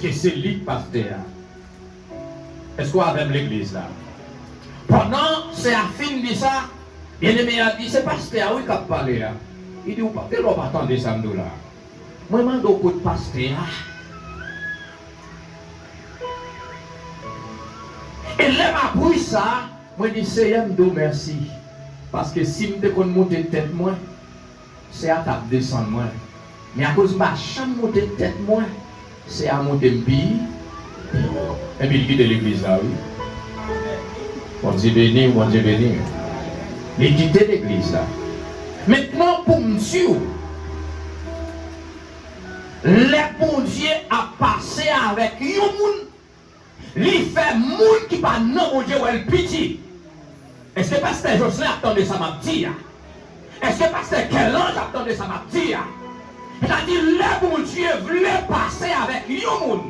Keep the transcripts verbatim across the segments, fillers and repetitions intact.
E se li k pastè a. Èske w avè m legliz la? Pandan sè a fin di sa, byeneme a di, se pastè a wi k ap pale a. Li di, ou pa, gen lè w pa tande sa m di w la. Mwen mande w kot pastè a. E lè m apri sa, mwen di, Seyè, m di w mèsi. Paske si m te konn moute tèt mwen, sè a t ap desann mwen. Men akoz m pa janm moute tèt mwen, sè a moute m pi, pi wo. Epi l kite legliz la, wi. Bondye beni w, Bondye beni w. Li kite legliz la. Mentnan, pou m di w, lè Bondye ap pase avèk yon moun, li fè moun ki pa nan Bondye wè l piti. Èske pastè Jocelyn ap tande sa m ap di a? Èske pastè Kèlanj ap tande sa m ap di a? Sètadi, lè Bondye vle pase avèk yon moun,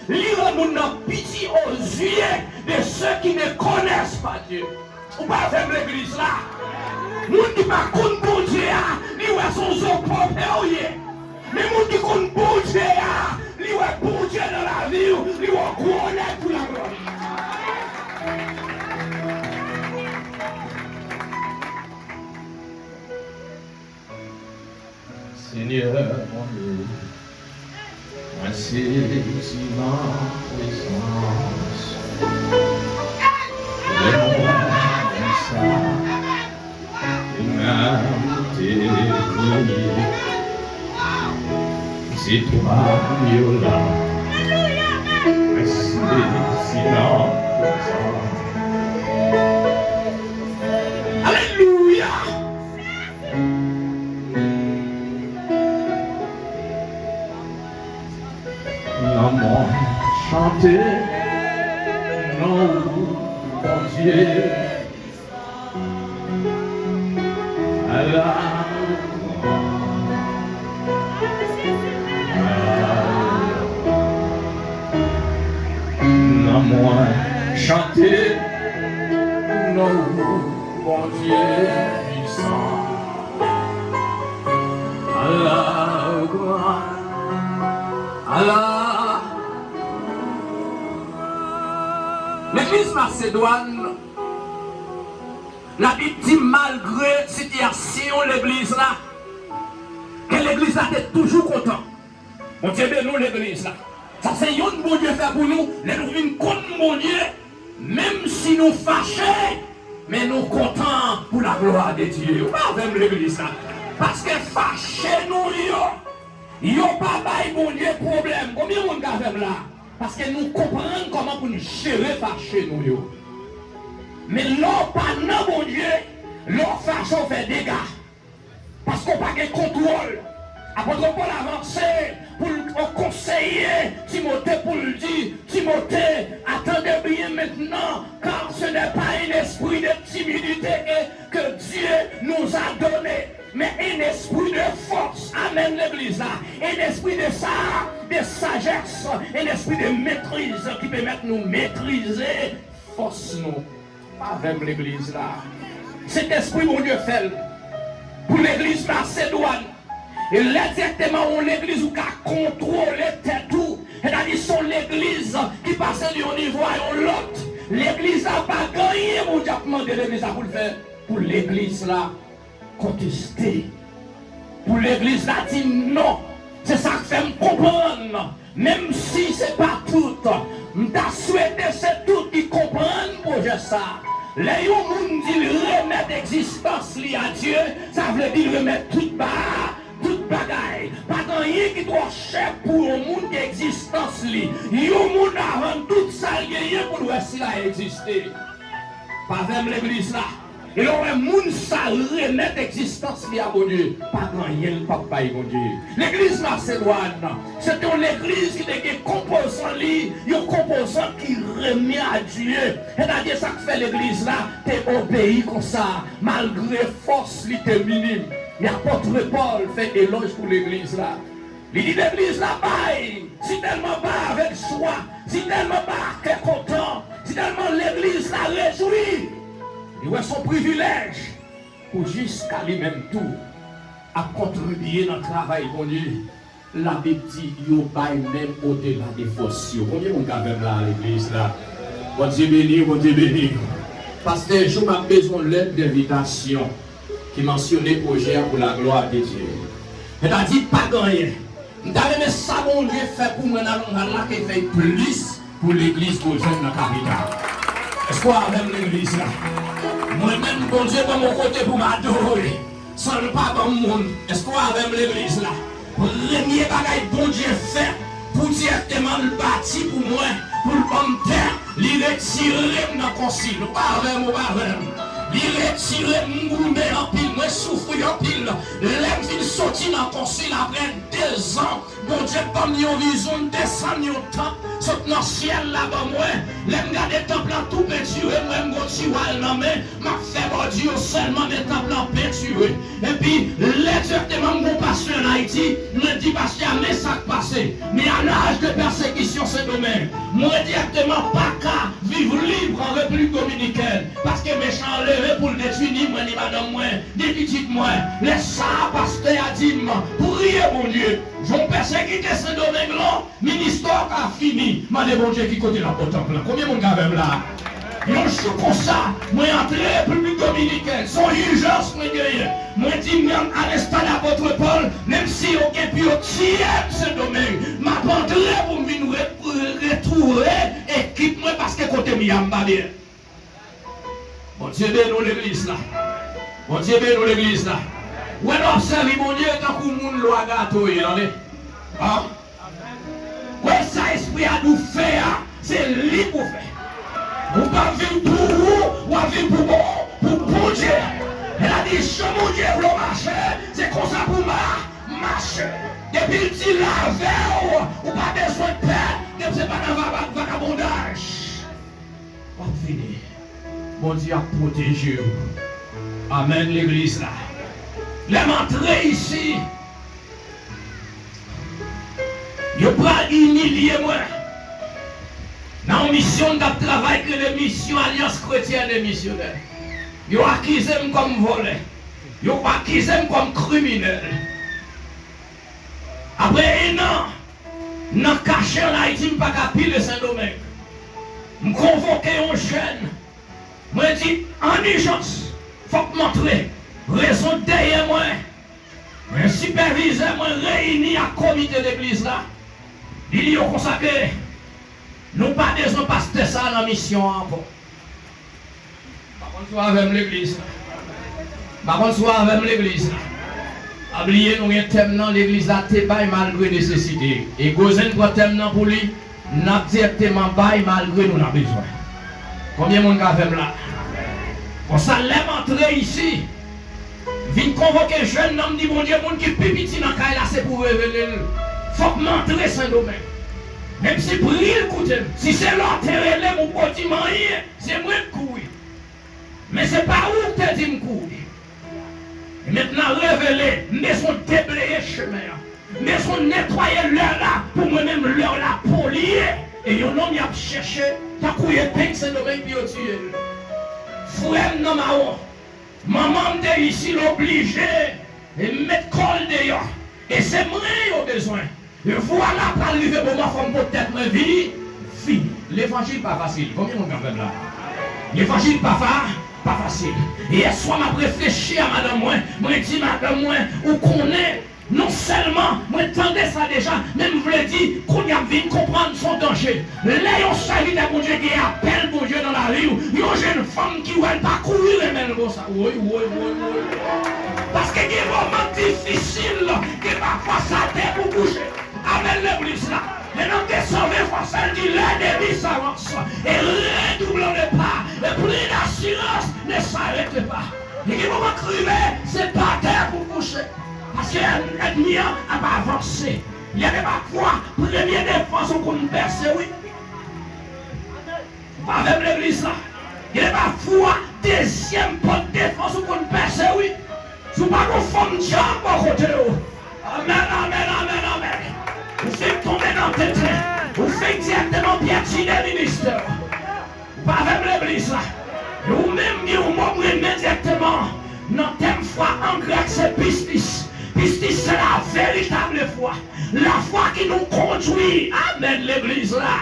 li rann moun nan piti aux yeux de ceux qui ne connaissent pas Dieu. Ou pa avè m legliz la? Moun ki pa konn Bondye a, li wè se yon zo pòpè w ye. Men moun ki konn Bondye a, li wè Bondye nan lavi w, li wè w gwo nèg pou laglwa. Senyè Bondye, mwen sezi nan prezans ou. Lè mwen wè sa, e menm te kriye. Se twa yo la. Mwen sezi nan prezans. Alelouya! Nan mwen chante non ou, Bondye. Ala nan mwen chante non ou, Bondye pwisan. Ala, ala. Legliz Masedwàn, Labib di, malgre sitiyasyon legliz la, ke legliz la te toujou kontan. Bondye beni w, legliz la. Sa se youn Bondye fè pou nou, lè nou vin konn Bondye, menm si nou fache, men nou kontan pou la gloire de Dieu. Ou pa avè m, legliz la? Paske fache nou yo, yo pa bay Bondye pwoblèm. Konbyen moun k avè m la? Paske nou konprann kòman pou n jere fache nou yo. Men lè w pa nan Bondye, lè w fache, w fè dega. Paske w pa gen kontwòl. Apot Pòl avanse pou l konseye Timote, pou l di, Timote, attendez bien maintenant, car ce n'est pas un esprit de timidité que Dieu nous a donné, mais un esprit de force. Amèn, legliz la. Un esprit de sa, de sagesse, un esprit de maîtrise ki pèmèt nou metrize fòs nou. Pa avè m, legliz la. Sentespri Bondye fè l pou legliz Masedwàn. E lè dirèkteman yon legliz ou ka kontwole tèt ou, sètadi se yon legliz ki pase de yon nivo a yon lòt. Legliz la pa gen anyen Bondye ap mande legliz la pou l fè pou legliz la konteste. Pou legliz la di non. Se sa k fè m konprann, menm si se pa tout, m ta swete se tout ki konprann pwojè sa. Lè yon moun di l remèt egzistans li a Dye, sa vle di l remèt tout ba, tout bagay. Pa gen anyen ki twò chè pou yon moun ki egzistans li. Yon moun a vann tout sa l genyen pou l wè si l a egziste. Pa avè m, legliz la. E lè w wè moun sa remèt egzistans li a Bondye, pa gen anyen l p ap bay Bondye. Legliz Masedwàn, se te yon legliz ki te gen konpozan li, yon konpozan ki renmen a Dye. Sètadi sa k fè legliz la te obeyi konsa, malgre fòs li te minim. Men apot Pòl fè elòj pou legliz la. Li di legliz la bay, sitèlman bay avèk jwa, sitèlman bay ak kè kontan, sitèlman legliz la rejwi. Li wè se yon privilèj pou jiska li menm tou ap kontribye nan travay Bondye. Labib di yo bay menm odela de fòs yo. Konbyen moun k avè m la, legliz la? Bondye beni w, Bondye beni w. Pastè Jou, m ap bezwen lèt denvitasyon ki mansyone pwojè a pou laglwa de Dye. Sètadi, pa gen anyen. M ta renmen sa Bondye fè pou mwen nan lounal la ke fè plis pou legliz Bojèn nan kapital. Èske w avè m, legliz la? Mwen menm, Bondye ban m yon kote pou m adore. San l pa ban m moun. Èske w avè m, legliz la? Premye bagay Bondye fè pou dirèkteman l bati pou mwen, pou l ban m tè, li retire m nan konsil. Ou pa avè m, ou pa avè m. Li retire m, m goumen anpil, mwen soufri anpil. Lè m fin soti nan konsil apre dezan, Bondye ban m yon vizyon, m desann yon tanp, sot nan syèl la ban mwen. Lè m gade tanp lan tou pentire, m wè m gon tiwal nan men, m ap fè bòdi yo sèlman, men tanp lan pentire. Epi, lè dirèkteman m gon pastè ann Ayiti, mwen di pastè a, men sa k pase. Mais à l'âge de persécution Sendomeng, mwen dirèkteman pa ka viv lib an Repiblik Dominikèn, paske mechan an leve pou l detwi ni mwen, ni madanm mwen, ni pitit mwen. Lè sa a, pastè a di m, priye Bondye. Jan w pèsekite Sendomeng lan, ministè w ka fini. Mande Bondye ki kote l ap ba w tanp lan. Konbyen moun k avè m la? Yon jou konsa, mwen antre Repiblik Dominikèn. Se yon ijans mwen genyen. Mwen di, mwen al estale Apot Pòl, menm si yo gen pou yo tiye m Sendomeng, m ap antre pou m vin re-, re-, retouve ekip mwen, paske kote m ye a, m pa byen. Bondye beni w, legliz la. Bondye beni w, legliz la. Ou wè, lè w ap sèvi Bondye, tankou moun lwa gato ye, tande. An? Ou wè sa espri a di w fè a, se li pou fè. Ou p ap viv pou ou, w ap viv pou bon, pou Bondye. E l a di, jan Bondye vle w mache, se konsa pou ma-, mache. Depi l di l avè w, ou pa bezwen pè, depi se pa nan va-, va-, vagabondaj. W ap vini. Bondye ap pwoteje w. Amèn, legliz la. Lè m antre isi, yo pral imilye mwen. Nan yon misyon m t ap travay ki rele Misyon Alyans Kretyèn e Misyonè. Yo akize m kòm vòlè. Yo akize m kòm kriminèl. Apre en an, nan kache ann Ayiti, m pa ka pile Sendomeng. M konvoke yon jèn. Mwen di, an ijans, fòk m antre. Rezon dèyè mwen, men sipèvizè mwen reyini ak komite legliz la. Li di yo konsa ke nou pa bezwen pastè sa a nan misyon an ankò. M pa konn si w avè m, legliz la. M pa konn si w avè m, legliz la. Pa bliye, nou gen tèm nan, legliz la te bay malgre nesesite. E Gozen pran tèm nan pou li, n ap dirèkteman bay malgre nou nan bezwen. Konbyen moun k avè m la? Konsa, lè m antre isi, m vin konvoke jèn nan, m di, Bondye, moun ki pi piti nan kay la, se pou revele l. Fòk m antre Sendomeng. Menm si pri l koute m, si se lè w te rele m, ou po di m anyen. Se mwen k kouri. Men se pa ou k te di m kouri. E mentnan revele, m bezwen debleye chemen an. M bezwen netwaye lè la pou mwen menm lè la polye. E yon nonm y ap chèche, tankou epeng Sendomeng pou yo tiye l. Frè m nan mawon, manman m te isi, l oblije met kò l deyò. E se mwen yo bezwen. E vwala pral rive moman fò m pot tèt mwen vini, vini. Levanjil pa fasil. Konbyen moun k avè m la? Levanjil pa fa-, pa fasil. E yèswa m ap reflechi a madanm mwen, mwen di madanm mwen, ou konnen, non sèlman mwen tande sa deja, men m vle di, kounye a m vin konprann se yon danje. Lè yon sèvitè Bondye gen apèl Bondye nan lavi w, yon jèn fanm ki wè l pa kouri renmen l konsa. Woy, woy, woy, woy. Paske gen moman difisil, gen pafwa sa te pou kouche. Amèn, legliz la. Men nan de san ven fwa, sèl di, l'ennemi s'avance et redoublant de pas, et prit d'assurance, ne s'arrête pas. Li gen moman k rive, se pa tè pou kouche. Paske èn-, ènmi an ap avanse. Gen de pafwa, premye defans ou konn pèse, wi. Ou pa avè m, legliz la? Gen de pafwa, dezyèm pòt defans ou konn pèse, wi. Si w pa gon fanm djab bò kote w. Amèn, amèn, amèn, amèn. Ou fenk tonbe nan tenten. Ou fenk dirèkteman pèdi de ministè w. Ou pa avè m, legliz la? E ou menm, gen yon mo m renmen dirèkteman. Nan tèm fwa an grèk, se pistis. Pistis, se la véritable foi. Lafwa ki nou kondwi, amèn, legliz la,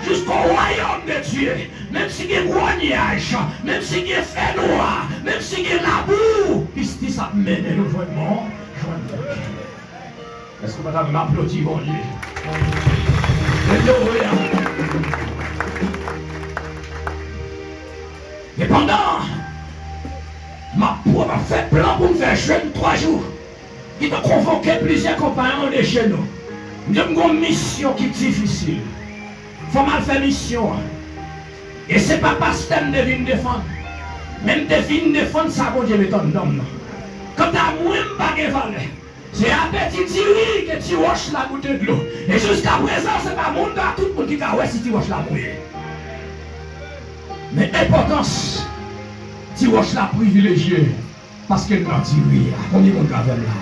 jusqu'au royaume de Dieu. Menm si gen gwo nyaj, menm si gen fènwa, menm si gen labou, jistis ap mennen nou jwenn mò, jwenn Bondye. Èske w pa ta menm aplodi Bondye? Alelouya! E pandan m ap, m ap fè plan pou m fè jèn twa jou, ki te konvoke plizyè konpayon de chez nous. M di yo m gen yon misyon ki difisil. Fò m al fè misyon an. E se pa pastè m te vin defann, men m te vin defann sa Bondye met anndan m nan. Kanta mwen, m pa gen valè. Se apeti diri ke ti wòch la goute dlo. E jiskaprezan, se pa moun, pa tout moun ki ka wè si ti wòch la mouye. Men enpòtans ti wòch la privilejye. Paske m nan diri a. Konbyen moun k avè m la?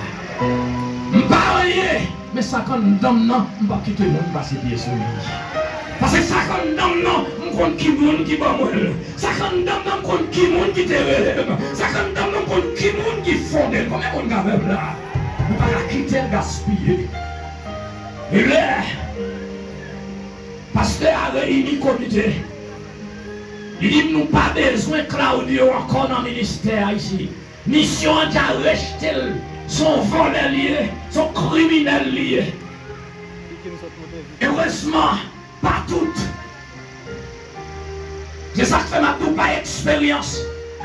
M pa anyen, men sa k anndan m nan, m p ap kite moun pase pye sou li. Paske sa k anndan m nan, m konn ki moun ki ban mwen l. Sa k anndan m nan, m konn ki moun ki te rele m. Sa k anndan m nan, m konn ki moun ki fonde l. Konbyen moun k avè m la? M pa ka kite l gaspiye. E lè pastè a reyini komite, li di m, nou pa bezwen Claudio ankò nan ministè a isit. Misyon an dja rejte l. Se yon vòlè li ye, se yon kriminèl li ye. Erezman, pa tout. Se sa k fè m ap di w pa eksperyans.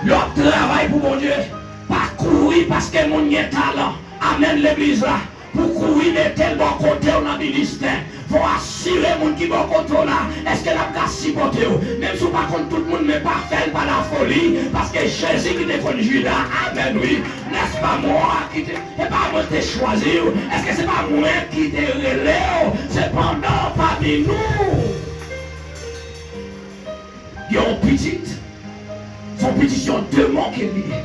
Lè w ap travay pou Bondye, pa kouri paske moun gen talan. Amèn, legliz la. Pou kouri mete l bò kote w nan ministè. Fò w asire moun ki bò kote w la, èske l ap ka sipòte w? Menm si w pa konn tout moun, men pa fè l pa lafoli, paske Jezi ki te konn Jida, amèn wi, nèspa mwa ki te, e pa mwen ki te chwazi w, èske se pa mwen ki te rele w? Sepandan, pami nou, gen yon pitit. Se yon pitit, se yon demon ke li ye.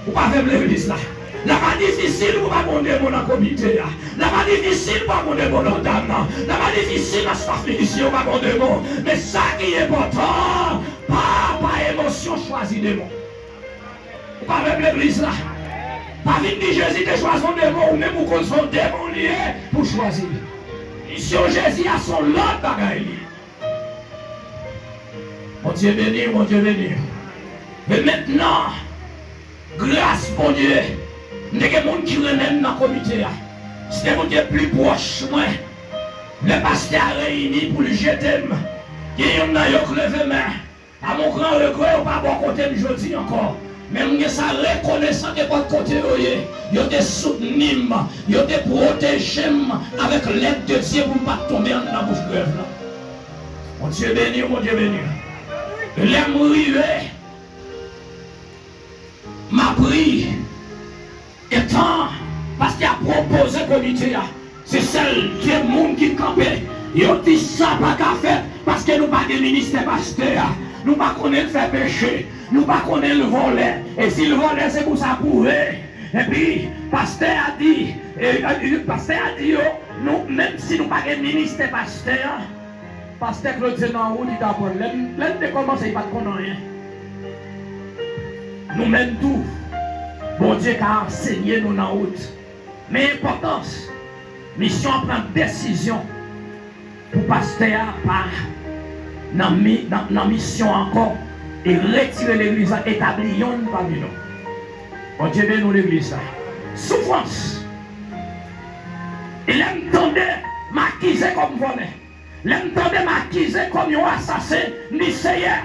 Ou pa vle legliz la. L ap difisil pou pa gen yon demon nan komite a. L ap difisil pou pa gen yon demon nan dam nan. L ap difisil nan staf minisyon pou pa gen yon demon. Men sa ki enpòtan, pa, pa emosyon chwazi demon. Ou pa vle legliz la. Pa vin di Jezi te chwazi yon demon, ou menm ou konn se yon demon li ye pou chwazi l. Misyon Jezi a se yon lòt bagay li ye. Bondye beni w, Bondye beni w. E mentnan, gras Bondye, m te gen moun ki renmen m nan komite a. Si te moun ki te pli pwòch mwen, lè pastè a reyini pou l jete m, gen youn nan yo k leve men. A mon gran regrè, yo pa bò kote m jodi ankò. Men m gen sa rekonesan ke bò kote yo ye, yo te soutni m, yo te pwoteje m avèk lèd de Dye pou m pa t tonbe anndan bouch grèv lan. Bondye beni w, Bondye beni w. Lè m rive, m ap ri. Etan pastè a pwopoze komite a, se sèl de moun ki kanpe. Yo di sa pa ka fèt paske nou pa gen ministè pastè a. Nou pa konnen l fè peche. Nou pa konnen l vòlè. E si l vòlè, se pou sa pwouve. Epi, pastè a di, e, e, pastè a di yo, nou, menm si nou pa gen ministè pastè a, Pastè Claude se nan wout li t aprann. Lè n, lè n te kòmanse, li pa t konn anyen. Nou menm tou, Bondye ka ansenye nou nan wout. Men enpòtans, misyon an pran desizyon pou pastè a pa nan, mi, nan, nan misyon an ankò e retire legliz la, etabli yonn pami nou. Bondye beni w, legliz la. Soufrans. E lè m tande, m akize kòm vòlè. Lè m tande m akize kòm yon asasen, m di, Seyè,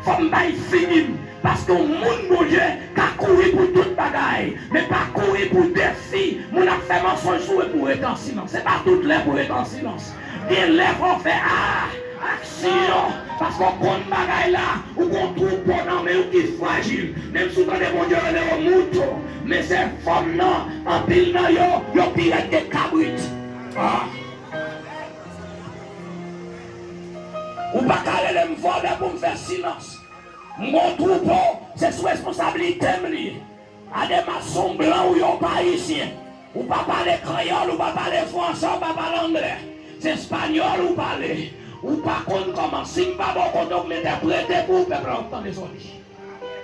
fò m bay figi m, paske yon moun Bondye ka kouri pou tout bagay, men pa kouri pou defi moun ap fè mansonj sou ou e pou w rete an silans. Se pa tout lè pou w rete an silans. Gen lè fò w fè a, aksyon, paske w konn bagay la, ou gon twoupo nan men w ki frajil. Menm si w tande Bondye rele yo mouton, men se fòm nan, anpil nan yo, yo pi rèd ke kabrit. Ah. Ou pa ka rele m vòlè pou m fè silans. M gon twoupo, se sou responsablite m li ye. Adema se yon blan ou ye, ou pa ayisyen. Ou pa pale kreyòl, ou pa pale fransè, ou pa pale anglè. Se espanyòl ou pale. Ou pa konn kòman, si m pa bò kote w, m entèprete pou ou, pèp la w ap tande sa w di.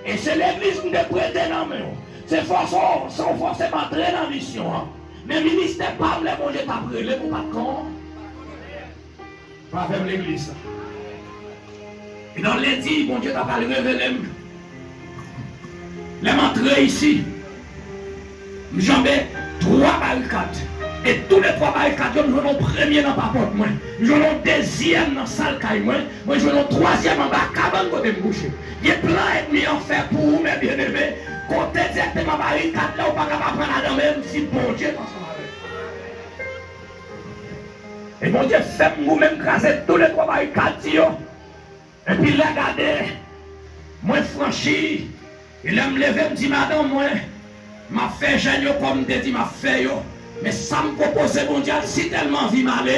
E se legliz m te prete nan men w. Se fòse w, se w fòse m antre nan misyon an. Men ministè pa m, lè Bondye t ap rele m, ou pa t konn. Pwovèb legliz la. E nan lendi, Bondye ta pral revele m. Lè m antre isi, m janbe twa barikad. E toulètwa barikad yo, m jwenn yon premye nan pa pòt mwen. M jwenn yon dezyèm nan sal kay mwen. Mwen jwenn yon twazyèm anba kabann kote m kouche. Gen plan ènmi an fè pou ou, men byeneme, kote dirèkteman barikad la, ou pa kapab pran ladan menm si Bondye pa ansanm avè w. E Bondye fè m goumen, m kraze toulètwa barikad yo. Epi lè gade, mwen franchi, e lè m leve, m di madanm mwen, m ap fè jèn yo kòm m te di m ap fè yo. Men sa m pwopoze Bondye a, l si tèlman anvi m ale,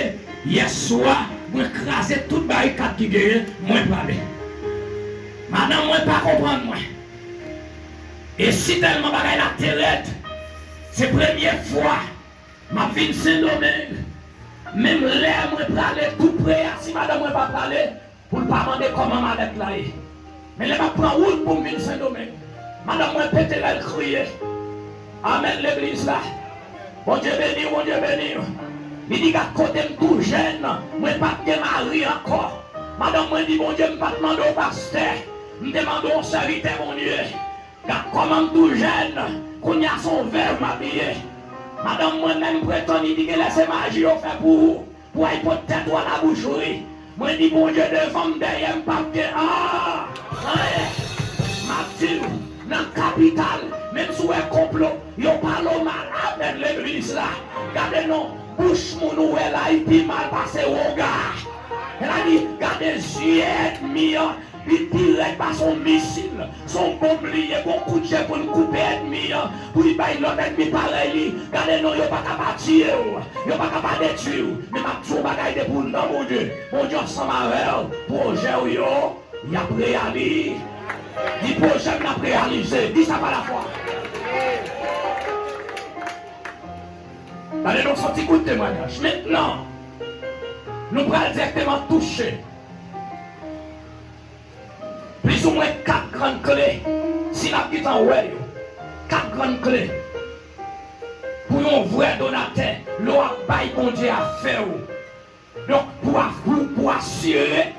yèswa, mwen kraze tout barikad ki genyen, mwen prale. Madanm mwen pa konprann mwen. E si tèlman bagay la te rèd, se premye fwa m ap vin Sendomeng, menm lè mwen prale tou pre a, si madanm mwen pa prale, pou l pa mande kòman malèt la ye. Men lè m ap pran wout pou m vin Sendomeng, madanm mwen pete lè l kriye. Amèn, legliz la. Bondye beni w, Bondye beni w. Li di, gad kote m tou jèn, mwen pa t gen mari ankò. Madanm mwen di, Bondye, m pa t mande w pastè, m te mande w sèvitè Bondye. Gad kòman m tou jèn, kounye a se yon vèv m ap ye. Madanm mwen menm pretann, li di genlè se maji yo fè pou ou, pou w al pot tèt ou a labouchri. Mwen di Bondye devan m, dèyè m p ap gen, ah, anyen. M ap di w, nan kapital, menm si w wè konplo, yo pale w mal, amèn legliz la. Gade non, bouch moun ou wè la, li pi mal pase woga. L a di, gade zye ènmi an, li pi rèd pase yon misil. Se yon bonm li ye, gon kout je pou l koupe ènmi an, pou li bay lòt ènmi parèy li. Gade non, yo pa ka pa tiye w, yo pa ka pa detwi w. Men m ap di w yon bagay, depi w nan Bondye, Bondye ansanm avè w, pwojè w yo, y ap reyali-, di pwojè m n ap reyalize. Di sa pa lafwa. Gade non, se yon ti kout temwayaj. Mentnan, nou pral dirèkteman touche plis ou mwen kat grann kle, si n ap gentan wè yo, kat grann kle pou yon vrè donatè, lè w ap bay Bondye afè w. Donk, pou a-, pou, pou asire